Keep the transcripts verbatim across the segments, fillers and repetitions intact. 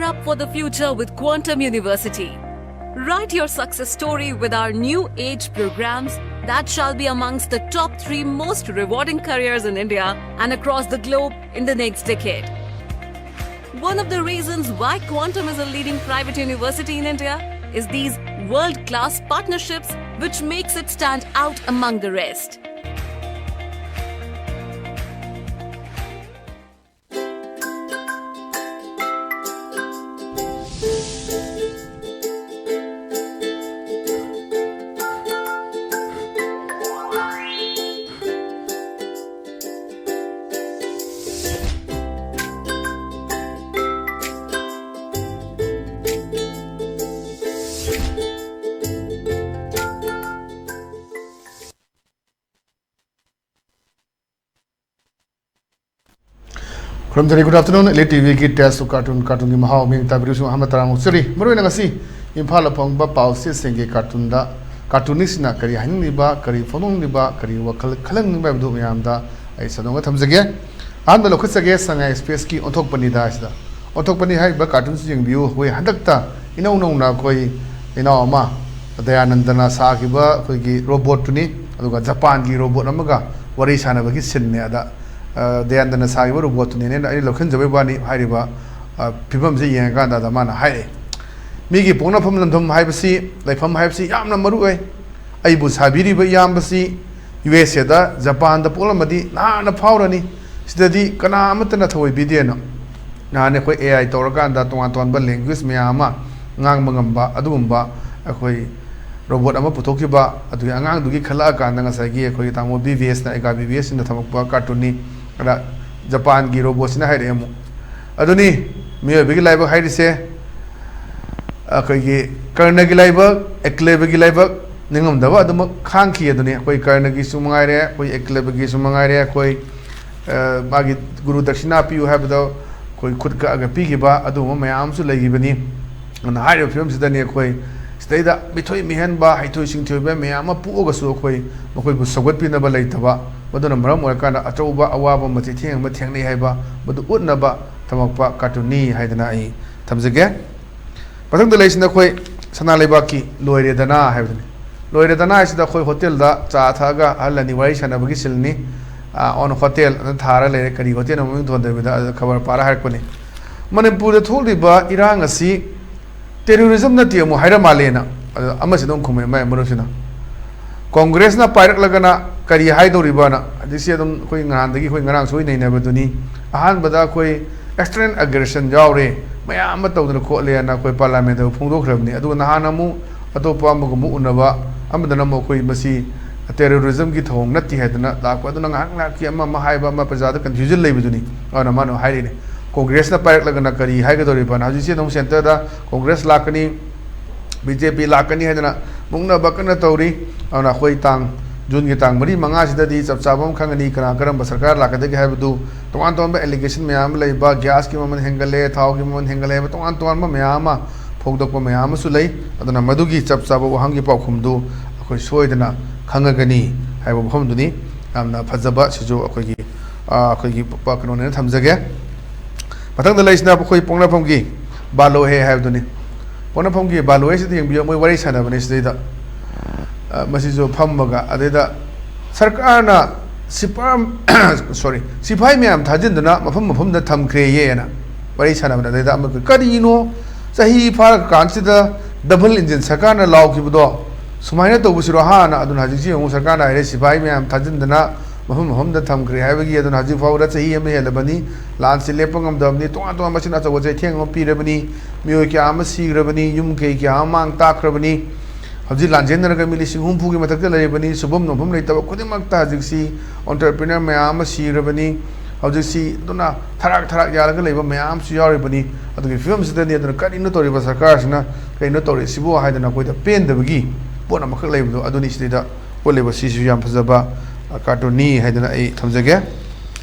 Up for the future with Quantum University. Write your success story with our new age programs that shall be amongst the top three most rewarding careers in India and across the globe in the next decade. One of the reasons why Quantum is a leading private university in India is these world class partnerships, which makes it stand out among the rest. ꯈꯨꯔꯨꯝꯖꯔꯤ꯫ Good afternoon, Elite T ꯚꯤꯒꯤ Taste of Cartoon, ꯀꯥꯔꯇꯨꯟꯒꯤ ꯃꯍꯥꯎ ꯃꯤꯡ ꯇꯥꯕꯤꯔꯤꯕꯁꯨ ꯑꯍꯥꯟꯕ ꯇꯔꯥꯃꯨꯛ ꯆꯠꯆꯔꯤ꯫ ꯃꯔꯨꯑꯣꯏꯅ ꯉꯁꯤ ꯏꯝꯐꯥꯜꯗ ꯐꯪꯕ ꯄꯥꯎ ꯆꯦꯁꯤꯡꯒꯤ ꯀꯥꯔꯇꯨꯟꯗ ꯀꯥꯔꯇꯨꯅꯤꯁꯁꯤꯡꯅ ꯀꯔꯤ ꯍꯥꯏꯅꯤꯡꯂꯤꯕ, ꯀꯔꯤ ꯐꯣꯡꯗꯣꯛꯅꯤꯡꯂꯤꯕ, ꯀꯔꯤ ꯋꯥꯈꯜ ꯈꯜꯍꯟꯅꯤꯡꯂꯤꯕ ꯍꯥꯏꯕꯗꯨ ꯃꯌꯥꯝꯗ ꯑꯩ ꯁꯟꯗꯣꯛꯅ ꯊꯝꯖꯒꯦ꯫ ꯑꯍꯥꯟꯕ ꯂꯧꯈꯠꯆꯒꯦ, ꯁꯉꯥꯏ ꯑꯦꯛꯁꯄ꯭ꯔꯦꯁꯀꯤ ꯑꯣꯟꯊꯣꯛꯄꯅꯤꯗ ꯍꯥꯏꯁꯤꯗ꯫ ꯑꯣꯟꯊꯣꯛꯄꯅꯤ ꯍꯥꯏꯔꯤꯕ ꯀꯥꯔꯇꯨꯟꯁꯤ ꯌꯦꯡꯕꯤꯌꯨ꯫ ꯑꯩꯈꯣꯏ ꯍꯟꯗꯛꯇ ꯏꯅꯧ ꯅꯧꯅ ꯑꯩꯈꯣꯏ ꯏꯅꯥꯎ ꯑꯃ ꯗꯌꯥꯅꯟꯗꯅ ꯁꯥꯈꯤꯕ ꯑꯩꯈꯣꯏꯒꯤ ꯔꯣꯕꯣꯠꯇꯨꯅꯤ, ꯑꯗꯨꯒ ꯖꯄꯥꯟꯒꯤ ꯔꯣꯕꯣꯠ ꯑꯃꯒ ꯋꯥꯔꯤ ꯁꯥꯟꯅꯕꯒꯤ ꯁꯤꯟꯅꯦ꯫ ꯑꯗ, ꯑ, ꯗꯌꯥꯅꯟꯗꯅ ꯁꯥꯈꯤꯕ ꯔꯣꯕꯣꯠꯇꯨꯅꯦꯅ ꯑꯩꯅ ꯂꯧꯁꯤꯟꯖꯕꯩ ꯋꯥꯅꯤ꯫ ꯍꯥꯏꯔꯤꯕ, ꯑ, ꯐꯤꯕꯝꯁꯤ ꯌꯦꯡꯉꯀꯥꯟꯗ ꯑꯗ ꯃꯥꯅ ꯍꯥꯏꯔꯛꯑꯦ, "ꯃꯤꯒꯤ ꯄꯣꯛꯅꯐꯝ ꯂꯝꯗꯝ ꯍꯥꯏꯕꯁꯤ, ꯂꯩꯐꯝ ꯍꯥꯏꯕꯁꯤ ꯌꯥꯝꯅ ꯃꯔꯨ ꯑꯣꯏ꯫ ꯑꯩꯕꯨ ꯁꯥꯕꯤꯔꯤꯕ ꯏꯌꯥꯝꯕꯁꯤ ꯌꯨ ꯑꯦꯁ ꯑꯦꯗ, ꯖꯄꯥꯟꯗ ꯄꯣꯛꯂꯝꯃꯗꯤ ꯅꯍꯥꯟꯅ ꯐꯥꯎꯔꯅꯤ꯫ ꯁꯤꯗꯗꯤ ꯀꯅꯥ ꯑꯃꯠꯇꯅ ꯊꯑꯣꯏꯕꯤꯗꯦꯅ"꯫ ꯅꯍꯥꯟ ꯑꯩꯈꯣꯏ ꯑꯦ ꯑꯥꯏ ꯇꯧꯔꯀꯥꯟꯗ ꯇꯣꯉꯥꯟ ꯇꯣꯉꯥꯟꯕ ꯂꯦꯡꯒ꯭ꯋꯦꯖ ꯃꯌꯥꯝ ꯑꯃ ꯉꯥꯡꯕ ꯉꯝꯕ ꯑꯗꯨꯒꯨꯝꯕ ꯑꯩꯈꯣꯏ ꯔꯣꯕꯣꯠ ꯑꯃ ꯄꯨꯊꯣꯛꯈꯤꯕ, ꯑꯗꯨꯒꯤ ꯑꯉꯥꯡꯗꯨꯒꯤ ꯈꯜꯂꯛꯑꯀꯥꯟꯗ ꯉꯁꯥꯏꯒꯤ ꯑꯩꯈꯣꯏꯒꯤ ꯇꯥꯃꯣ ꯕꯤ ꯚꯤ ꯑꯦꯁꯅ, ꯑꯦꯒꯥ ꯕꯤ ꯚꯤ ꯑꯦꯁꯁꯤꯅ ꯊꯝꯃꯛꯄ ꯀꯥꯔꯇꯨꯟꯅꯤ꯫ ꯑꯗ ꯖꯄꯥꯟꯒꯤ ꯔꯣꯕꯣꯠꯁꯤꯅ ꯍꯥꯏꯔꯛꯑꯦ ꯑꯃꯨꯛ꯫ ꯑꯗꯨꯅꯤ ꯃꯤꯑꯣꯏꯕꯒꯤ ꯂꯥꯏꯕꯛ ꯍꯥꯏꯔꯤꯁꯦ꯫ ꯑꯩꯈꯣꯏꯒꯤ ꯀꯔꯅꯒꯤ ꯂꯥꯏꯕꯛ, ꯑꯦꯀꯂꯦꯕꯒꯤ ꯂꯥꯏꯕꯛ ꯅꯤꯡꯉꯝꯗꯕ ꯑꯗꯨꯃꯛ ꯈꯥꯡꯈꯤ ꯑꯗꯨꯅꯤ꯫ ꯑꯩꯈꯣꯏ ꯀꯔꯅꯒꯤꯁꯨ ꯃꯉꯥꯏꯔꯦ, ꯑꯩꯈꯣꯏ ꯑꯦꯀꯂꯦꯕꯒꯤꯁꯨ ꯃꯉꯥꯏꯔꯦ, ꯑꯩꯈꯣꯏ, ꯑ, ꯃꯥꯒꯤ ꯒꯨꯔꯨ ꯗꯛꯁꯤꯅꯥ ꯄꯤꯌꯨ ꯍꯥꯏꯕꯗ ꯑꯩꯈꯣꯏ ꯈꯨꯠ ꯀꯛꯑꯒ ꯄꯤꯈꯤꯕ ꯑꯗꯨꯒꯨꯝꯕ ꯃꯌꯥꯝ ꯑꯃꯁꯨ ꯂꯩꯈꯤꯕꯅꯤ꯫ ꯑꯗꯨꯅ ꯍꯥꯏꯔꯤꯕ ꯐꯤꯕꯝꯁꯤꯗꯅꯤ ꯑꯩꯈꯣꯏ ꯁꯤꯗꯩꯗ ꯃꯤꯊꯣꯏ ꯃꯤꯍꯦꯟꯕ, ꯍꯩꯊꯣꯏ ꯁꯤꯡꯊꯣꯏꯕ ꯃꯌꯥꯝ ꯑꯃ ꯄꯣꯛꯑꯒꯁꯨ ꯑꯩꯈꯣꯏ ꯃꯈꯣꯏꯕꯨ ꯁꯧꯒꯠꯄꯤꯅꯕ ꯂꯩꯇꯕ, ꯃꯗꯨꯅ ꯃꯔꯝ ꯑꯣꯏꯔꯀꯥꯟꯗ ꯑꯆꯧꯕ ꯑꯋꯥꯕ ꯑꯃ ꯆꯩꯊꯦꯡ ꯑꯃ ꯊꯦꯡꯅꯩ ꯍꯥꯏꯕ ꯃꯗꯨ ꯎꯠꯅꯕ ꯊꯝꯃꯛꯄ ꯀꯥꯔꯇꯨꯟꯅꯤ ꯍꯥꯏꯗꯅ ꯑꯩ ꯊꯝꯖꯒꯦ꯫ ꯃꯊꯪꯗ ꯂꯩꯁꯤꯅ ꯑꯩꯈꯣꯏ ꯁꯅꯥ ꯂꯩꯕꯥꯛꯀꯤ ꯂꯣꯏꯔꯦꯗꯅ ꯍꯥꯏꯕꯗꯨꯅꯤ꯫ ꯂꯣꯏꯔꯦꯗꯅ ꯍꯥꯏꯁꯤꯗ ꯑꯩꯈꯣꯏ ꯍꯣꯇꯦꯜꯗ ꯆꯥ ꯊꯛꯑꯒ ꯑꯍꯜ ꯑꯅꯤ ꯋꯥꯔꯤ ꯁꯥꯟꯅꯕꯒꯤ ꯁꯤꯜꯅꯤ꯫ ꯑꯣꯟ ꯍꯣꯇꯦꯜ ꯑꯗꯨ ꯊꯥꯔ ꯂꯩꯔꯦ, ꯀꯔꯤ ꯍꯣꯇꯦꯜ ꯑꯃꯃꯤꯡ ꯊꯣꯟꯗꯕꯤꯗ ꯑꯗꯨ ꯈꯕꯔ ꯄꯥꯔ ꯍꯥꯏꯔꯛꯄꯅꯤ꯫ ꯃꯅꯤꯄꯨꯔꯗ ꯊꯣꯛꯂꯤꯕ ꯏꯔꯥꯡ ꯑꯁꯤ ꯇꯦꯔꯣꯔꯤꯖꯝ ꯅꯠꯇꯦ ꯑꯃꯨꯛ ꯍꯥꯏꯔ ꯃꯥꯜꯂꯦꯅ꯫ ꯑꯗꯨ ꯑꯃꯁꯤꯅ ꯑꯃꯨꯛ ꯈꯨꯝꯃꯦ ꯃꯥꯏ ꯃꯔꯨꯞꯁꯤꯅ꯫ ꯀꯣꯡꯒ꯭ꯔꯦꯁꯅ ꯄꯥꯏꯔꯛꯂꯒꯅ ꯀꯔꯤ ꯍꯥꯏꯗꯧꯔꯤꯕꯅ? ꯍꯧꯖꯤꯛꯁꯤ ꯑꯗꯨꯝ ꯑꯩꯈꯣꯏ ꯅꯍꯥꯟꯗꯒꯤ ꯑꯩꯈꯣꯏ ꯉꯔꯥꯡꯁꯨ ꯅꯩꯅꯕꯗꯨꯅꯤ꯫ ꯑꯍꯥꯟꯕꯗ ꯑꯩꯈꯣꯏ external aggression ꯌꯥꯎꯔꯦ, ꯃꯌꯥꯝ ꯑꯃ ꯇꯧꯗꯅ ꯈꯣꯠꯂꯦꯅ ꯑꯩꯈꯣꯏ ꯄꯥꯔꯂꯤꯌꯥꯃꯦꯟꯗ ꯐꯣꯡꯗꯣꯛꯈ꯭ꯔꯕꯅꯤ꯫ ꯑꯗꯨꯒ ꯅꯍꯥꯟ ꯑꯃꯨꯛ ꯑꯇꯣꯞꯄ ꯑꯃꯒ ꯑꯃꯨꯛ ꯎꯅꯕ ꯑꯃꯗꯅ ꯑꯃꯨꯛ ꯑꯩꯈꯣꯏ ꯃꯁꯤ ꯇꯦꯔꯣꯔꯤꯖꯝꯒꯤ ꯊꯧꯑꯣꯡ ꯅꯠꯇꯦ ꯍꯥꯏꯗꯅ ꯂꯥꯛꯄ꯫ ꯑꯗꯨꯅ ꯉꯥꯏꯍꯥꯛ ꯉꯥꯏꯍꯥꯛꯀꯤ ꯑꯃ ꯑꯃ ꯍꯥꯏꯕ ꯑꯃ ꯄ꯭ꯔꯖꯥꯗ confusion ꯂꯩꯕꯗꯨꯅꯤ꯫ ꯑꯗꯨꯅ ꯃꯥꯅ ꯍꯥꯏꯔꯤꯅꯦ, ꯀꯣꯡꯒ꯭ꯔꯦꯁꯅ ꯄꯥꯏꯔꯛꯂꯒꯅ ꯀꯔꯤ ꯍꯥꯏꯒꯗꯧꯔꯤꯕꯅ? ꯍꯧꯖꯤꯛꯁꯤ ꯑꯗꯨꯝ centreꯗ ꯀꯣꯡꯒ꯭ꯔꯦꯁ ꯂꯥꯛꯀꯅꯤ, ꯕꯤ ꯖꯦ ꯄꯤ ꯂꯥꯛꯀꯅꯤ ꯍꯥꯏꯗꯅ ꯃꯨꯛꯅꯕ ꯀꯟꯅ ꯇꯧꯔꯤ꯫ ꯑꯗꯨꯅ ꯑꯩꯈꯣꯏ ꯇꯥꯡ, ꯖꯨꯟꯒꯤ ꯇꯥꯡ ꯃꯔꯤ ꯃꯉꯥꯁꯤꯗꯗꯤ ꯆꯞ ꯆꯥꯕ ꯑꯃ ꯈꯪꯒꯅꯤ, ꯀꯅꯥ ꯀꯔꯝꯕ ꯁꯔꯀꯥꯔ ꯂꯥꯛꯀꯗꯒꯦ ꯍꯥꯏꯕꯗꯨ꯫ ꯇꯣꯉꯥꯟ ꯇꯣꯉꯥꯟꯕ allegation ꯃꯌꯥꯝ ꯑꯃ ꯂꯩꯕ, ꯒ꯭ꯌꯥꯁꯀꯤ ꯃꯃꯜ ꯍꯦꯟꯒꯠꯂꯦ, ꯊꯥꯎꯒꯤ ꯃꯃꯜ ꯍꯦꯟꯒꯠꯂꯦ ꯍꯥꯏꯕ ꯇꯣꯉꯥꯟ ꯇꯣꯉꯥꯟꯕ ꯃꯌꯥꯝ ꯑꯃ ꯐꯣꯡꯗꯣꯛꯄ ꯃꯌꯥꯝ ꯑꯃꯁꯨ ꯂꯩ꯫ ꯑꯗꯨꯅ ꯃꯗꯨꯒꯤ ꯆꯞ ꯆꯥꯕ ꯋꯥꯍꯪꯒꯤ ꯄꯥꯎꯈꯨꯝꯗꯨ ꯑꯩꯈꯣꯏ ꯁꯣꯏꯗꯅ ꯈꯪꯉꯒꯅꯤ ꯍꯥꯏꯕ ꯋꯥꯐꯝꯗꯨꯅꯤ꯫ ꯌꯥꯝꯅ ꯐꯖꯕ, ꯁꯤꯁꯨ ꯑꯩꯈꯣꯏꯒꯤ, ꯑ, ꯑꯩꯈꯣꯏꯒꯤ ꯄ-, ꯀꯩꯅꯣꯅꯦꯅ ꯊꯝꯖꯒꯦ꯫ ꯃꯊꯪꯗ ꯂꯩꯁꯤꯅ ꯑꯩꯈꯣꯏ ꯄꯣꯛꯅꯐꯝꯒꯤ ꯕꯥꯂꯣꯍꯦ ꯍꯥꯏꯕꯗꯨꯅꯤ꯫ ꯄꯣꯛꯅꯐꯝꯒꯤ ꯕꯥꯂꯣꯍꯦꯁꯤꯗ ꯌꯦꯡꯕꯤꯌꯨ, ꯃꯣꯏ ꯋꯥꯔꯤ ꯁꯥꯟꯅꯕꯅꯦ ꯁꯤꯗꯩꯗ꯫ ꯑ, ꯃꯁꯤꯁꯨ ꯐꯝꯃꯒ, ꯑꯗꯩꯗ ꯁꯔꯀꯥꯔꯅ ꯁꯤꯄꯥ-, sorry, ꯁꯤꯐꯥꯏ ꯃꯌꯥꯝ ꯊꯥꯖꯤꯟꯗꯨꯅ ꯃꯐꯝ ꯃꯐꯝꯗ ꯊꯝꯈ꯭ꯔꯦꯌꯦꯅ ꯋꯥꯔꯤ ꯁꯥꯟꯅꯕꯅꯦ꯫ ꯑꯗꯩꯗ ꯑꯃ, "ꯀꯔꯤꯅꯣ ꯆꯍꯤ ꯐꯥꯔꯛ ꯀꯥꯟꯁꯤꯗ double engine ꯁꯔꯀꯥꯔꯅ ꯂꯥꯎꯈꯤꯕꯗꯣ ꯁꯨꯃꯥꯏꯅ ꯇꯧꯕꯁꯤꯔꯣ ꯍꯥꯅ?" ꯑꯗꯨꯅ ꯍꯧꯖꯤꯛꯁꯤ ꯌꯦꯡꯉꯨ, ꯁꯔꯀꯥꯔꯅ ꯍꯥꯏꯔꯦ ꯁꯤꯐꯥꯏ ꯃꯌꯥꯝ ꯊꯥꯖꯤꯟꯗꯅ ꯃꯐꯝ ꯃꯐꯝꯗ ꯊꯝꯈ꯭ꯔꯦ ꯍꯥꯏꯕꯒꯤ꯫ ꯑꯗꯨꯅ ꯍꯧꯖꯤꯛ ꯐꯥꯎꯕꯗ ꯆꯍꯤ ꯑꯃ ꯍꯦꯜꯂꯕꯅꯤ, ꯂꯥꯟꯁꯤ ꯂꯦꯞꯄ ꯉꯝꯗꯕꯅꯤ, ꯇꯣꯉꯥꯟ ꯇꯣꯉꯥꯟꯕ ꯑꯁꯤꯅ ꯑꯆꯧꯕ ꯆꯩꯊꯦꯡ ꯑꯃ ꯄꯤꯔꯕꯅꯤ, ꯃꯤꯑꯣꯏ ꯀꯌꯥ ꯑꯃ ꯁꯤꯈ꯭ꯔꯕꯅꯤ, ꯌꯨꯝ ꯀꯩ ꯀꯌꯥ ꯑꯃ ꯃꯥꯡ ꯇꯥꯛꯈ꯭ꯔꯕꯅꯤ꯫ ꯍꯧꯖꯤꯛ ꯂꯥꯟꯖꯦꯟꯅꯔꯒ ꯃꯤ ꯂꯤꯁꯤꯡ ꯍꯨꯝꯐꯨꯒꯤ ꯃꯊꯛꯇ ꯂꯩꯔꯕꯅꯤ, ꯁꯨꯐꯝ ꯅꯣꯝꯐꯝ ꯂꯩꯇꯕ ꯈꯨꯗꯤꯡꯃꯛꯇ ꯍꯧꯖꯤꯛꯁꯤ entrepreneur ꯃꯌꯥꯝ ꯑꯃ ꯁꯤꯔꯕꯅꯤ꯫ ꯍꯧꯖꯤꯛꯁꯤ ꯑꯗꯨꯅ ꯊꯔꯥꯛ ꯊꯔꯥꯛ ꯌꯥꯜꯂꯒ ꯂꯩꯕ ꯃꯌꯥꯝ ꯑꯃꯁꯨ ꯌꯥꯎꯔꯤꯕꯅꯤ꯫ ꯑꯗꯨꯒꯤ ꯐꯤꯕꯝꯁꯤꯗꯅꯤ꯫ ꯑꯗꯨꯅ ꯀꯔꯤꯅꯣ ꯇꯧꯔꯤꯕ ꯁꯔꯀꯥꯔꯁꯤꯅ, ꯀꯔꯤꯅꯣ ꯇꯧꯔꯤꯁꯤꯕꯨ ꯍꯥꯏꯗꯅ ꯑꯩꯈꯣꯏꯗ ꯄꯦꯟꯗꯕꯒꯤ ꯄꯣꯠ ꯑꯃꯈꯛ ꯂꯩꯕꯗꯣ, ꯑꯗꯨꯅꯤ ꯁꯤꯗꯩꯗ ꯎꯠꯂꯤꯕ꯫ ꯁꯤꯁꯨ ꯌꯥꯝ ꯐꯖꯕ, ꯑ, cartoonꯅꯤ ꯍꯥꯏꯗꯅ ꯑꯩ ꯊꯝꯖꯒꯦ꯫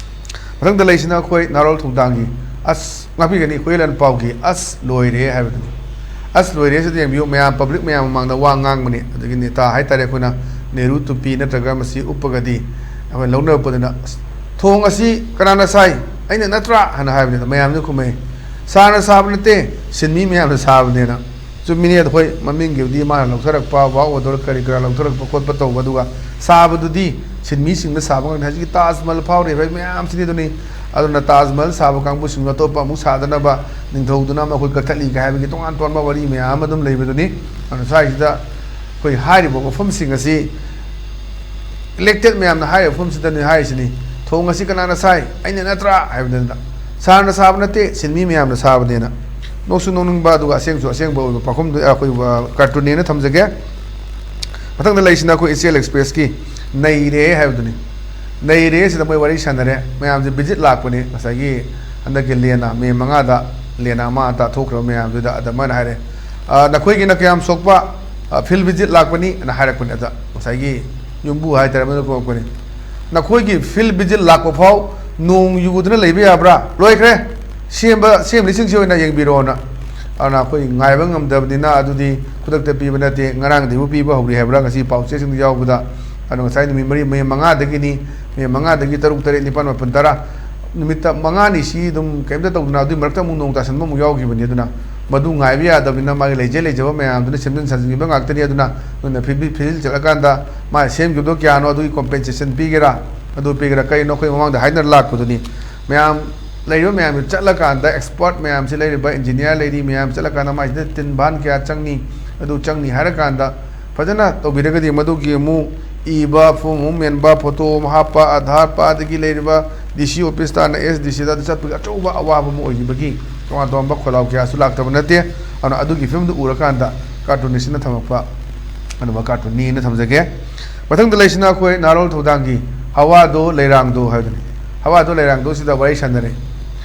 ꯃꯊꯪꯗ ꯂꯩꯁꯤꯅ ꯑꯩꯈꯣꯏ ꯅꯥꯔꯣꯜ ꯊꯧꯗꯥꯡꯒꯤ "ꯑꯁ", ꯉꯥꯛꯄꯤꯒꯅꯤ, ꯍꯨꯏꯂꯦꯟ ꯄꯥꯎꯒꯤ "ꯑꯁ ꯂꯣꯏꯔꯦ" ꯍꯥꯏꯕꯗꯨꯅꯤ꯫ "ꯑꯁ ꯂꯣꯏꯔꯦ" ꯁꯤꯗ ꯌꯦꯡꯕꯤꯌꯨ, ꯃꯌꯥꯝ, public ꯃꯌꯥꯝ ꯃꯃꯥꯡꯗ ꯋꯥ ꯉꯥꯡꯕꯅꯤ꯫ ꯑꯗꯒꯤ ꯅꯦꯇꯥ ꯍꯥꯏꯇꯥꯔꯦ, ꯑꯩꯈꯣꯏꯅ ꯅꯦꯍꯔꯨ ꯇꯨꯄꯤ ꯅꯠꯇ꯭ꯔꯒ ꯃꯁꯤ ꯎꯞꯄꯒꯗꯤ ꯑꯩꯈꯣꯏ ꯂꯧꯅꯔꯛꯄꯗꯨꯅ, "ꯑꯁ, ꯊꯣꯡ ꯑꯁꯤ ꯀꯅꯥꯅ ꯁꯥꯏ? ꯑꯩꯅ ꯅꯠꯇ꯭ꯔꯥ?" ꯍꯥꯏꯅ ꯍꯥꯏꯕꯅꯤꯗ꯫ ꯃꯌꯥꯝꯅ ꯈꯨꯝꯃꯛꯏ, ꯁꯥꯔꯅ ꯁꯥꯕ ꯅꯠꯇꯦ, ꯁꯤꯟꯃꯤ ꯃꯌꯥꯝꯅ ꯁꯥꯕꯅꯦꯅ꯫ ꯆꯨꯝꯃꯤꯅꯦ, ꯑꯩꯈꯣꯏ ꯃꯃꯤꯡꯒꯤꯕꯨꯗꯤ ꯃꯥꯅ ꯂꯧꯊꯔꯛꯄ, ꯋꯥꯛ ꯑꯣꯔꯗꯔ ꯀꯔꯤ ꯀꯔꯥ ꯂꯧꯊꯔꯛꯄ ꯈꯣꯠꯄ ꯇꯧꯕ, ꯑꯗꯨꯒ ꯁꯥꯕꯗꯨꯗꯤ ꯁꯤꯟꯃꯤꯁꯤꯡꯅ ꯁꯥꯕ ꯉꯥꯛꯇꯅꯤ꯫ ꯍꯧꯖꯤꯛꯀꯤ ꯇꯥꯖ ꯃꯍꯜ ꯐꯥꯎꯔꯤꯕ ꯃꯌꯥꯝꯁꯤꯅꯤ ꯑꯗꯨꯅꯤ꯫ ꯑꯗꯨꯅ ꯇꯥꯖ ꯃꯍꯜ ꯁꯥꯕ ꯀꯥꯡꯕꯨꯁꯤꯡꯗꯨ ꯑꯇꯣꯞꯄ ꯑꯃꯨꯛ ꯁꯥꯗꯅꯕ ꯅꯤꯡꯊꯧꯗꯨꯅ ꯃꯈꯣꯏ ꯀꯛꯊꯠꯂꯤꯒ ꯍꯥꯏꯕꯒꯤ ꯇꯣꯉꯥꯟ ꯇꯣꯉꯥꯟꯕ ꯋꯥꯔꯤ ꯃꯌꯥꯝ ꯑꯃ ꯑꯗꯨꯝ ꯂꯩꯕꯗꯨꯅꯤ꯫ ꯑꯗꯨꯅ ꯁ꯭ꯋꯥꯏꯁꯤꯗ ꯑꯩꯈꯣꯏ ꯍꯥꯏꯔꯤꯕ ꯋꯥꯐꯝꯁꯤꯡ ꯑꯁꯤ ꯏꯂꯦꯛꯇꯦꯠ ꯃꯌꯥꯝꯅ ꯍꯥꯏꯔꯤꯕ ꯃꯐꯝꯁꯤꯗꯅꯤ ꯍꯥꯏꯔꯤꯁꯤꯅꯤ꯫ "ꯊꯣꯡ ꯑꯁꯤ ꯀꯅꯥꯅ ꯁꯥꯏ? ꯑꯩꯅ ꯅꯠꯇ꯭ꯔꯥ?" ꯍꯥꯏꯕꯗꯨꯗ, "ꯁꯥꯔꯅ ꯁꯥꯕ ꯅꯠꯇꯦ, ꯁꯤꯟꯃꯤ ꯃꯌꯥꯝꯅ ꯁꯥꯕꯅꯦꯅ"꯫ ꯅꯣꯛꯁꯨ ꯅꯣꯛꯅꯤꯡꯕ, ꯑꯗꯨꯒ ꯑꯁꯦꯡꯁꯨ ꯑꯁꯦꯡꯕ ꯑꯣꯏꯕ ꯄꯥꯎꯈꯨꯝꯗꯨ ꯑꯩꯈꯣꯏ, ꯑ, ꯀꯥꯔꯇꯨꯟꯅꯦꯅ ꯊꯝꯖꯒꯦ꯫ ꯃꯊꯪꯗ ꯂꯩꯁꯤꯅ ꯑꯩꯈꯣꯏ ꯏꯆꯦꯜ ꯑꯦꯛꯁꯄ꯭ꯔꯦꯁꯀꯤ "ꯅꯩꯔꯦ" ꯍꯥꯏꯕꯗꯨꯅꯤ꯫ "ꯅꯩꯔꯦ" ꯁꯤꯗ ꯃꯣꯏ ꯋꯥꯔꯤ ꯁꯥꯟꯅꯔꯦ, ꯃꯌꯥꯝꯁꯦ ꯚꯤꯖꯤꯠ ꯂꯥꯛꯄꯅꯤ꯫ ꯉꯁꯥꯏꯒꯤ ꯍꯟꯗꯛꯀꯤ ꯂꯦꯟꯅ ꯃꯦ ꯃꯉꯥꯗ ꯂꯦꯟꯅ ꯑꯃ ꯑꯇꯥ ꯊꯣꯛꯈ꯭ꯔꯕ ꯃꯌꯥꯝꯗꯨꯗ ꯑꯗꯨꯃꯥꯏꯅ ꯍꯥꯏꯔꯦ꯫ "ꯑ, ꯅꯈꯣꯏꯒꯤꯅ ꯀꯌꯥꯝ ꯁꯣꯛꯄ? ꯑ, ꯐꯤꯜ ꯚꯤꯖꯤꯠ ꯂꯥꯛꯄꯅꯤ" ꯑꯅ ꯍꯥꯏꯔꯛꯄꯅꯤ꯫ ꯑꯗ ꯉꯁꯥꯏꯒꯤ ꯌꯨꯝꯕꯨ ꯍꯥꯏꯇꯥꯔꯦ, ꯃꯗꯨ ꯀꯧꯔꯛꯄꯅꯤ꯫ "ꯅꯈꯣꯏꯒꯤ ꯐꯤꯜ ꯚꯤꯖꯤꯠ ꯂꯥꯛꯄ ꯐꯥꯎ ꯅꯣꯡ ꯌꯨꯗꯅ ꯂꯩꯕ ꯌꯥꯕ꯭ꯔꯥ? ꯂꯣꯏꯈ꯭ꯔꯦ, ꯁꯦꯝꯕ ꯁꯦꯝꯂꯤꯁꯤꯡꯁꯤ ꯑꯣꯏꯅ ꯌꯦꯡꯕꯤꯔꯣꯅ"꯫ ꯑꯗꯨꯅ ꯑꯩꯈꯣꯏ ꯉꯥꯏꯕ ꯉꯝꯗꯕꯅꯤꯅ, ꯑꯗꯨꯗꯤ ꯈꯨꯗꯛꯇ ꯄꯤꯕ ꯅꯠꯇꯦ, ꯉꯔꯥꯡꯗꯒꯤꯕꯨ ꯄꯤꯕ ꯍꯧꯔꯤ ꯍꯥꯏꯕ꯭ꯔꯥ, ꯉꯁꯤ ꯄꯥꯎ ꯆꯦꯁꯤꯡꯗ ꯌꯥꯎꯕꯗ꯫ ꯑꯗꯣ ꯉꯁꯥꯏ ꯅꯨꯃꯤꯠ ꯃꯔꯤ, ꯃꯦ ꯃꯉꯥꯗꯒꯤꯅꯤ, ꯃꯦ ꯃꯉꯥꯗꯒꯤ ꯇꯔꯨꯛ, ꯇꯔꯦꯠ, ꯅꯤꯄꯥꯜ, ꯃꯥꯄꯜ, ꯇꯔꯥ, ꯅꯨꯃꯤꯠꯇ ꯃꯉꯥꯅꯤ ꯁꯤ ꯑꯗꯨꯝ ꯀꯩꯝꯇ ꯇꯧꯗꯅ, ꯑꯗꯨꯒꯤ ꯃꯔꯛꯇ ꯑꯃꯨꯛ ꯅꯣꯡ ꯇꯥꯁꯟꯕ ꯑꯃꯨꯛ ꯌꯥꯎꯈꯤꯕꯅꯤ꯫ ꯑꯗꯨꯅ ꯃꯗꯨ ꯉꯥꯏꯕ ꯌꯥꯗꯕꯅꯤꯅ, ꯃꯥꯒꯤ ꯂꯩꯖ ꯂꯩꯖꯕ ꯃꯌꯥꯝꯗꯨꯅ ꯁꯦꯝꯖꯤꯟ ꯁꯥꯖꯤꯟꯈꯤꯕ ꯉꯥꯛꯇꯅꯤ꯫ ꯑꯗꯨꯅ ꯅꯣꯏꯅ ꯐꯤꯜ ꯚꯤ-, ꯐꯤꯜ ꯆꯠꯂꯀꯥꯟꯗ ꯃꯥꯅ ꯁꯦꯝꯈꯤꯕꯗꯣ ꯀꯌꯥꯅꯣ, ꯑꯗꯨꯒꯤ ꯀꯣꯝꯄꯦꯟꯁꯦꯁꯟ ꯄꯤꯒꯦꯔꯥ, ꯑꯗꯨ ꯄꯤꯒꯦꯔꯥ, ꯀꯔꯤꯅꯣ ꯑꯩꯈꯣꯏ ꯃꯃꯥꯡꯗ ꯍꯥꯏꯅꯔ ꯂꯥꯛꯄꯗꯨꯅꯤ꯫ ꯃꯌꯥꯝ, ꯂꯩꯔꯤꯕ ꯃꯌꯥꯝꯗꯨ ꯆꯠꯂꯀꯥꯟꯗ, ꯑꯦꯛꯁꯄꯔꯠ ꯃꯌꯥꯝꯁꯤ, ꯂꯩꯔꯤꯕ ꯏꯟꯖꯤꯅꯤꯌꯥꯔ ꯂꯩꯔꯤ ꯃꯌꯥꯝ ꯆꯠꯂꯀꯥꯟꯗ, ꯃꯥꯏꯁꯤꯗ ꯇꯤꯟ ꯚꯥꯟ ꯀꯌꯥ ꯆꯪꯅꯤ, ꯑꯗꯨ ꯆꯪꯅꯤ ꯍꯥꯏꯔꯀꯥꯟꯗ ꯐꯖꯅ ꯇꯧꯕꯤꯔꯒꯗꯤ, ꯃꯗꯨꯒꯤ ꯑꯃꯨꯛ ꯏꯕ, ꯐꯣꯝ ꯑꯃꯨꯛ ꯃꯦꯟꯕ, ꯐꯣꯇꯣ ꯑꯃ ꯍꯥꯞꯄ, ꯑꯙꯥꯔ ꯄꯥ, ꯑꯗꯒꯤ ꯂꯩꯔꯤꯕ ꯗꯤ ꯁꯤ ꯑꯣꯐꯤꯁ ꯇꯥꯟꯅ ꯑꯦꯁ ꯗꯤ ꯁꯤꯗ ꯑꯗꯨ ꯆꯠꯄꯒꯤ ꯑꯆꯧꯕ ꯑꯋꯥꯕ ꯑꯃ ꯑꯣꯏꯈꯤꯕꯒꯤ ꯇꯣꯉꯥꯟ ꯇꯣꯉꯥꯟꯕ ꯈꯣꯜꯂꯥꯎ ꯀꯌꯥꯁꯨ ꯂꯥꯛꯇꯕ ꯅꯠꯇꯦ꯫ ꯑꯗꯨꯅ ꯑꯗꯨꯒꯤ ꯐꯤꯕꯝꯗꯨ ꯎꯔꯀꯥꯟꯗ ꯀꯥꯔꯇꯨꯅꯤꯁꯁꯤꯅ ꯊꯝꯃꯛꯄ ꯑꯗꯨꯝꯕ ꯀꯥꯔꯇꯨꯟꯅꯤꯅ ꯊꯝꯖꯒꯦ꯫ ꯃꯊꯪꯗ ꯂꯩꯁꯤꯅ ꯑꯩꯈꯣꯏ ꯅꯍꯥꯔꯣꯜ ꯊꯧꯗꯥꯡꯒꯤ "ꯍꯋꯥꯗꯣ ꯂꯩꯔꯥꯡꯗꯣ" ꯍꯥꯏꯕꯗꯨꯅꯤ꯫ "ꯍꯋꯥꯗꯣ ꯂꯩꯔꯥꯡꯗꯣ" ꯁꯤꯗ ꯋꯥꯔꯤ ꯁꯥꯟꯅꯔꯦ꯫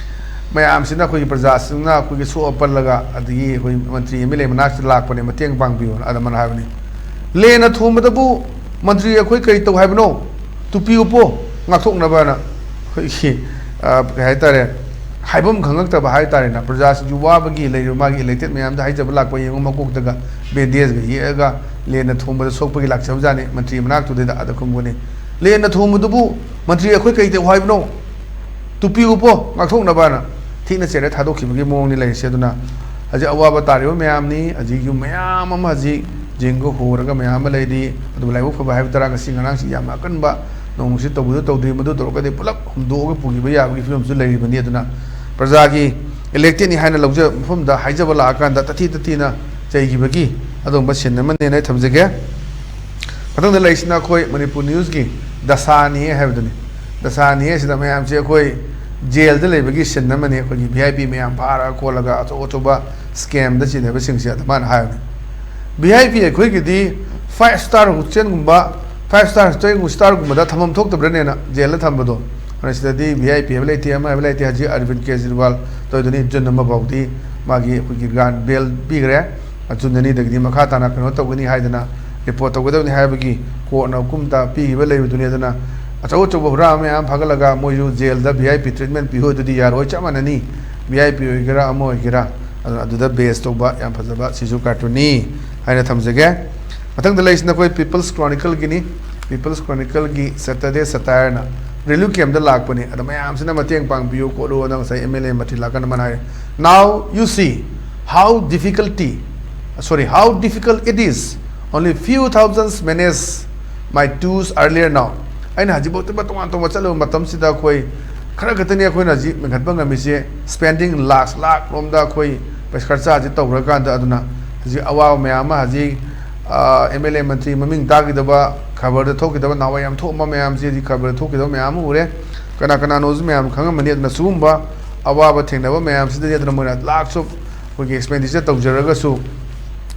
ꯃꯌꯥꯝꯁꯤꯅ, ꯑꯩꯈꯣꯏꯒꯤ ꯄ꯭ꯔꯖꯥꯁꯤꯡꯅ ꯑꯩꯈꯣꯏꯒꯤ ꯁꯣꯛꯑ ꯄꯜꯂꯒ, ꯑꯗꯒꯤ ꯑꯩꯈꯣꯏ ꯃꯟꯇ꯭ꯔꯤ ꯑꯦꯝ ꯑꯦꯜ ꯑꯦ ꯃꯅꯥꯛꯁꯤꯗ ꯂꯥꯛꯄꯅꯦ, ꯃꯇꯦꯡ ꯄꯥꯡꯕꯤꯌꯣꯅ꯫ ꯑꯗ ꯃꯥꯅ ꯍꯥꯏꯕꯅꯤ, "ꯂꯦꯟꯅ ꯊꯣꯝꯕꯗꯕꯨ ꯃꯟꯇ꯭ꯔꯤ ꯑꯩꯈꯣꯏ ꯀꯔꯤ ꯇꯧ ꯍꯥꯏꯕꯅꯣ? ꯇꯨꯄꯤ ꯎꯞꯄꯣ, ꯉꯥꯛꯊꯣꯛꯅꯕꯅ"꯫ ꯑꯩꯈꯣꯏꯒꯤ, ꯑ, ꯀꯩ ꯍꯥꯏꯇꯥꯔꯦ, ꯍꯥꯏꯐꯝ ꯈꯪꯉꯛꯇꯕ ꯍꯥꯏꯇꯥꯔꯦꯅꯦ꯫ ꯄ꯭ꯔꯖꯥꯁꯤꯡꯁꯨ ꯋꯥꯕꯒꯤ, ꯂꯩꯔꯤꯕ ꯃꯥꯒꯤ ꯏꯂꯦꯛꯇꯦꯠ ꯃꯌꯥꯝꯗ ꯍꯥꯏꯖꯕ ꯂꯥꯛꯄ ꯌꯦꯡꯉꯨ, ꯃꯀꯣꯛꯇꯒ ꯕꯦꯟꯗꯦꯖꯒ ꯌꯦꯛꯑꯒ ꯂꯦꯟꯅ ꯊꯣꯝꯕꯗ ꯁꯣꯛꯄꯒꯤ ꯂꯥꯛꯆꯕꯖꯥꯠꯅꯤ ꯃꯟꯇ꯭ꯔꯤ ꯃꯅꯥꯛꯇꯨꯗꯩꯗ꯫ ꯑꯗ ꯈꯨꯝꯕꯅꯤ, "ꯂꯦꯟꯅ ꯊꯣꯝꯕꯗꯨꯕꯨ ꯃꯟꯇ꯭ꯔꯤ ꯑꯩꯈꯣꯏ ꯀꯩ ꯇꯧ ꯍꯥꯏꯕꯅꯣ? ꯇꯨꯄꯤ ꯎꯞꯄꯣ, ꯉꯥꯛꯊꯣꯛꯅꯕꯅ"꯫ ꯏꯅ ꯆꯦꯔꯦ ꯊꯥꯗꯣꯛꯈꯤꯕꯒꯤ ꯃꯑꯣꯡꯅꯤ ꯂꯩꯔꯤꯁꯦ꯫ ꯑꯗꯨꯅ ꯍꯧꯖꯤꯛ ꯑꯋꯥꯕ ꯇꯥꯔꯤꯕ ꯃꯌꯥꯝꯅꯤ, ꯍꯧꯖꯤꯛ ꯌꯨꯝ ꯃꯌꯥꯝ ꯑꯃ ꯍꯧꯖꯤꯛ ꯖꯤꯡꯒ ꯍꯣꯔꯒ ꯃꯌꯥꯝ ꯑꯃ ꯂꯩꯔꯤ꯫ ꯑꯗꯨꯕꯨ ꯂꯥꯏꯕꯛ ꯐꯕ ꯍꯥꯏꯕ ꯇꯥꯔꯥ, ꯉꯁꯤ ꯉꯔꯥꯡꯁꯤ ꯌꯥꯝ ꯑꯀꯟꯕ ꯅꯣꯡ ꯅꯨꯡꯁꯤꯠ ꯇꯧꯕꯗꯨ ꯇꯧꯗ꯭ꯔꯤ, ꯃꯗꯨ ꯇꯧꯔꯒꯗꯤ ꯄꯨꯂꯞ ꯍꯨꯝꯗꯣꯛꯑꯒ ꯄꯨꯈꯤꯕ ꯌꯥꯕꯒꯤ ꯐꯤꯕꯝꯁꯨ ꯂꯩꯔꯤꯕꯅꯤ꯫ ꯑꯗꯨꯅ ꯄ꯭ꯔꯖꯥꯒꯤ ꯏꯂꯦꯛꯇꯦꯠꯅꯤ ꯍꯥꯏꯅ ꯂꯧꯖ ꯃꯐꯝꯗ ꯍꯥꯏꯖꯕ ꯂꯥꯛꯑꯀꯥꯟꯗ ꯇꯊꯤ ꯇꯊꯤꯅ ꯆꯩꯈꯤꯕꯒꯤ ꯑꯗꯨꯒꯨꯝꯕ ꯁꯤꯟ ꯑꯃꯅꯦꯅ ꯑꯩ ꯊꯝꯖꯒꯦ꯫ ꯃꯊꯪꯗ ꯂꯩꯔꯤꯁꯤꯅ ꯑꯩꯈꯣꯏ ꯃꯅꯤꯄꯨꯔ ꯅ꯭ꯌꯨꯁꯀꯤ ꯗꯁꯥꯅꯤ ꯍꯥꯏꯕꯗꯨꯅꯤ꯫ ꯗꯁꯥꯅꯤ ꯍꯥꯏꯁꯤꯗ ꯃꯌꯥꯝꯁꯦ ꯑꯩꯈꯣꯏ ꯖꯦꯜꯗ ꯂꯩꯕꯒꯤ ꯁꯤꯟ ꯑꯃꯅꯤ꯫ ꯑꯩꯈꯣꯏꯒꯤ ꯚꯤ ꯑꯥꯏ ꯄꯤ ꯃꯌꯥꯝ ꯐꯥꯔꯒ ꯈꯣꯠꯂꯒ ꯑꯆꯧ ꯑꯆꯧꯕ ꯁ꯭ꯀꯦꯝꯗ ꯆꯤꯟꯅꯕꯁꯤꯡꯁꯦ ꯑꯗꯨꯃꯥꯏꯅ ꯍꯥꯏꯕꯅꯤ꯫ ꯚꯤ ꯑꯥꯏ ꯄꯤ ꯑꯩꯈꯣꯏꯒꯤꯗꯤ ꯐꯥꯏꯚ ꯁ꯭ꯇꯥꯔ ꯍꯣꯇꯦꯜꯒꯨꯝꯕ, ꯐꯥꯏꯚ ꯁ꯭ꯇꯥꯔ ꯍꯣꯇꯦꯜꯒꯨꯝꯕꯗ ꯊꯝꯐꯝ ꯊꯣꯛꯇꯕ꯭ꯔꯅꯦꯅ ꯖꯦꯜꯗ ꯊꯝꯕꯗꯣ꯫ ꯑꯗꯨꯅ ꯁꯤꯗꯗꯤ ꯚꯤ ꯑꯥꯏ ꯄꯤ ꯍꯥꯏꯕ ꯂꯩꯇꯦ, ꯑꯃ ꯍꯥꯏꯕ ꯂꯩꯇꯦ꯫ ꯍꯧꯖꯤꯛ ꯑꯔꯕꯤꯟ ꯀꯦꯖꯔꯤꯋꯥꯜ ꯇꯧꯗꯨꯅꯤ, ꯖꯨꯟ ꯑꯃ ꯐꯥꯎꯗꯤ ꯃꯥꯒꯤ ꯑꯩꯈꯣꯏꯒꯤ ꯒ꯭ꯔꯥꯟ ꯕꯦꯜ ꯄꯤꯈ꯭ꯔꯦ꯫ ꯖꯨꯟ ꯑꯅꯤꯗꯒꯤꯗꯤ ꯃꯈꯥ ꯇꯥꯅ ꯀꯩꯅꯣ ꯇꯧꯒꯅꯤ ꯍꯥꯏꯗꯅ, ꯔꯤꯄꯣꯔꯠ ꯇꯧꯒꯗꯕꯅꯤ ꯍꯥꯏꯕꯒꯤ ꯀꯣꯔꯠꯅ ꯍꯨꯀꯨꯝ ꯇꯥ ꯄꯤꯈꯤꯕ ꯂꯩꯕꯗꯨꯅꯤ꯫ ꯑꯗꯨꯅ ꯑꯆꯧ ꯑꯆꯧꯕ ꯍꯨꯔꯥꯟꯕ ꯃꯌꯥꯝ ꯐꯥꯒꯠꯂꯒ ꯃꯣꯏꯁꯨ ꯖꯦꯜꯗ ꯚꯤ ꯑꯥꯏ ꯄꯤ ꯇ꯭ꯔꯤꯠꯃꯦꯟ ꯄꯤꯌꯨ ꯑꯗꯨꯗꯤ ꯌꯥꯔꯣꯏ, ꯆꯞ ꯃꯥꯟꯅꯅꯤ꯫ ꯚꯤ ꯑꯥꯏ ꯄꯤ ꯑꯣꯏꯒꯦꯔꯥ ꯑꯃ ꯑꯣꯏꯒꯦꯔꯥ, ꯑꯗꯨꯅ ꯑꯗꯨꯗ ꯕꯦꯁ ꯇꯧꯕ ꯌꯥꯝ ꯐꯖꯕ ꯁꯤꯁꯨ ꯀꯥꯔꯇꯨꯟꯅꯤ ꯍꯥꯏꯅ ꯊꯝꯖꯒꯦ꯫ ꯃꯊꯪꯗ ꯂꯩꯔꯤꯁꯤꯅ ꯑꯩꯈꯣꯏ ꯄꯤꯄꯜꯁ ꯀ꯭ꯔꯣꯅꯤꯀꯜꯒꯤꯅꯤ꯫ ꯄꯤꯄꯜꯁ ꯀ꯭ꯔꯣꯅꯤꯀꯜꯒꯤ ꯁꯦꯇꯔꯗꯦ ꯁꯇꯥꯌꯔꯅ ꯔꯤꯂꯤꯐ ꯀꯦꯝꯞꯇ ꯂꯥꯛꯄꯅꯤ꯫ ꯑꯗꯣ ꯃꯌꯥꯝꯁꯤꯅ ꯃꯇꯦꯡ ꯄꯥꯡꯕꯤꯌꯨ ꯈꯣꯠꯂꯨ ꯑꯅ ꯉꯁꯥꯏ ꯑꯦꯝ ꯑꯦꯜ ꯑꯦ ꯃꯟꯇ꯭ꯔꯤ ꯂꯥꯛꯀꯥꯟꯗ ꯃꯥꯅ ꯍꯥꯏꯔꯦ, "Now you see how difficulty, sorry, how difficult it is. Only few thousands manage my tours earlier now." ꯑꯩꯅ ꯍꯧꯖꯤꯛꯐꯥꯎꯗ ꯇꯣꯉꯥꯟ ꯇꯣꯉꯥꯟꯕ ꯆꯠꯂꯨꯕ ꯃꯇꯝꯁꯤꯗ ꯑꯩꯈꯣꯏ ꯈꯔ ꯈꯛꯇꯅꯤ ꯑꯩꯈꯣꯏꯅ ꯍꯧꯖꯤꯛ ꯃꯦꯟꯈꯠꯄ ꯉꯝꯃꯤꯁꯦ꯫ ꯁ꯭ꯄꯦꯟꯗꯤꯡ ꯂꯥꯛ ꯂꯥꯛ ꯔꯣꯝꯗ ꯑꯩꯈꯣꯏ ꯄꯩꯁꯥ ꯈꯔꯆꯥꯁꯦ ꯇꯧꯈ꯭ꯔꯀꯥꯟꯗ, ꯑꯗꯨꯅ ꯍꯧꯖꯤꯛ ꯑꯋꯥꯕ ꯃꯌꯥꯝ ꯑꯃ ꯍꯧꯖꯤꯛ ꯑꯦꯝ ꯑꯦꯜ ꯑꯦ ꯃꯟꯇ꯭ꯔꯤ ꯃꯃꯤꯡ ꯇꯥꯈꯤꯗꯕ, ꯈꯕꯔꯗ ꯊꯣꯛꯈꯤꯗꯕ, ꯅꯍꯥꯟꯋꯥꯏ ꯌꯥꯝ ꯊꯣꯛꯑꯝꯕ ꯃꯌꯥꯝꯁꯤ ꯍꯧꯖꯤꯛ ꯈꯕꯔꯗ ꯊꯣꯛꯈꯤꯗꯕ ꯃꯌꯥꯝ ꯑꯃ ꯎꯔꯦ꯫ ꯀꯅꯥ ꯀꯅꯥꯅꯣꯁꯨ ꯃꯌꯥꯝ ꯈꯪꯉꯝꯃꯅꯤ꯫ ꯑꯗꯨꯅ ꯁꯤꯒꯨꯝꯕ ꯑꯋꯥꯕ ꯊꯦꯡꯅꯕ ꯃꯌꯥꯝꯁꯤꯗꯗꯤ ꯑꯗꯨꯅ ꯃꯣꯏꯅ ꯂꯥꯛꯁꯨ ꯑꯩꯈꯣꯏꯒꯤ ꯑꯦꯛꯁꯄꯦꯟꯗꯤꯆꯔ ꯇꯧꯖꯔꯒꯁꯨ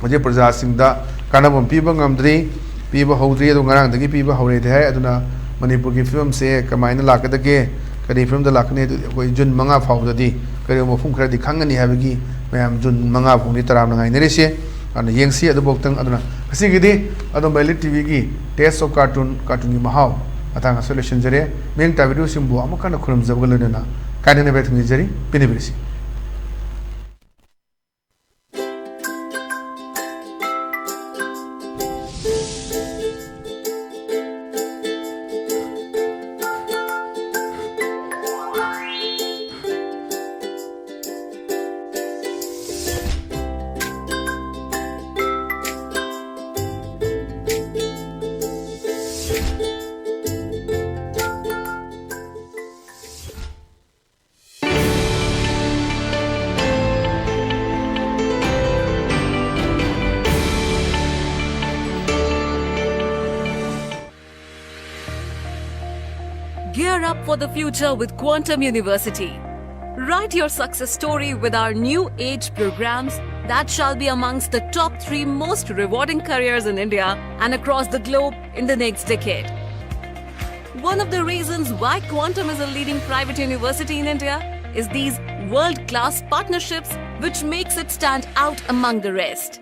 ꯍꯧꯖꯤꯛ ꯄ꯭ꯔꯖꯥꯁꯤꯡꯗ ꯀꯥꯟꯅꯕ ꯄꯤꯕ ꯉꯝꯗ꯭ꯔꯤ, ꯄꯤꯕ ꯍꯧꯗ꯭ꯔꯤ꯫ ꯑꯗꯣ ꯉꯔꯥꯡꯗꯒꯤ ꯄꯤꯕ ꯍꯧꯔꯦꯗꯤ ꯍꯥꯏ꯫ ꯑꯗꯨꯅ ꯃꯅꯤꯄꯨꯔꯒꯤ ꯐꯤꯕꯝꯁꯦ ꯀꯃꯥꯏꯅ ꯂꯥꯛꯀꯗꯒꯦ, ꯀꯔꯤ ꯐꯤꯕꯝꯗ ꯂꯥꯛꯀꯅꯤ? ꯑꯗꯨꯗꯤ ꯑꯩꯈꯣꯏ ꯖꯨꯟ ꯃꯉꯥ ꯐꯥꯎꯕꯗꯗꯤ ꯀꯔꯤꯒꯨꯝꯕ ꯃꯐꯝ ꯈꯔꯗꯤ ꯈꯪꯒꯅꯤ ꯍꯥꯏꯕꯒꯤ ꯃꯌꯥꯝ ꯖꯨꯟ ꯃꯉꯥ ꯐꯥꯎꯅꯤ ꯇꯔꯥꯝꯅ ꯉꯥꯏꯅꯔꯤꯁꯦ꯫ ꯑꯗꯨꯅ ꯌꯦꯡꯁꯤ ꯑꯗꯨꯐꯥꯎꯇꯪ꯫ ꯑꯗꯨꯅ ꯉꯁꯤꯒꯤꯗꯤ ꯑꯗꯨꯝ ꯕꯦꯂꯤꯠ ꯇꯤ ꯚꯤꯒꯤ ꯇꯦꯁ ꯑꯣꯐ ꯀꯥꯔꯇꯨꯟ, ꯀꯥꯔꯇꯨꯟꯒꯤ ꯃꯍꯥꯎ ꯃꯇꯥꯡ ꯑꯁꯤꯗ ꯂꯣꯏꯁꯤꯟꯖꯔꯦ꯫ ꯃꯤꯠꯌꯦꯡ ꯇꯥꯕꯤꯔꯤꯕꯁꯤꯡꯕꯨ ꯑꯃꯨꯛ ꯍꯟꯅ ꯈꯨꯔꯨꯝꯖꯕꯒ ꯂꯣꯏꯅꯅ ꯀꯥꯏꯅꯅꯕ ꯊꯝꯖꯔꯤ꯫ ꯄꯤꯅꯕꯤꯔꯁꯤ꯫ for the future with Quantum University. Write your success story with our new age programs that shall be amongst the top three most rewarding careers in India and across the globe in the next decade. One of the reasons why Quantum is a leading private university in India is these world class partnerships, which makes it stand out among the rest.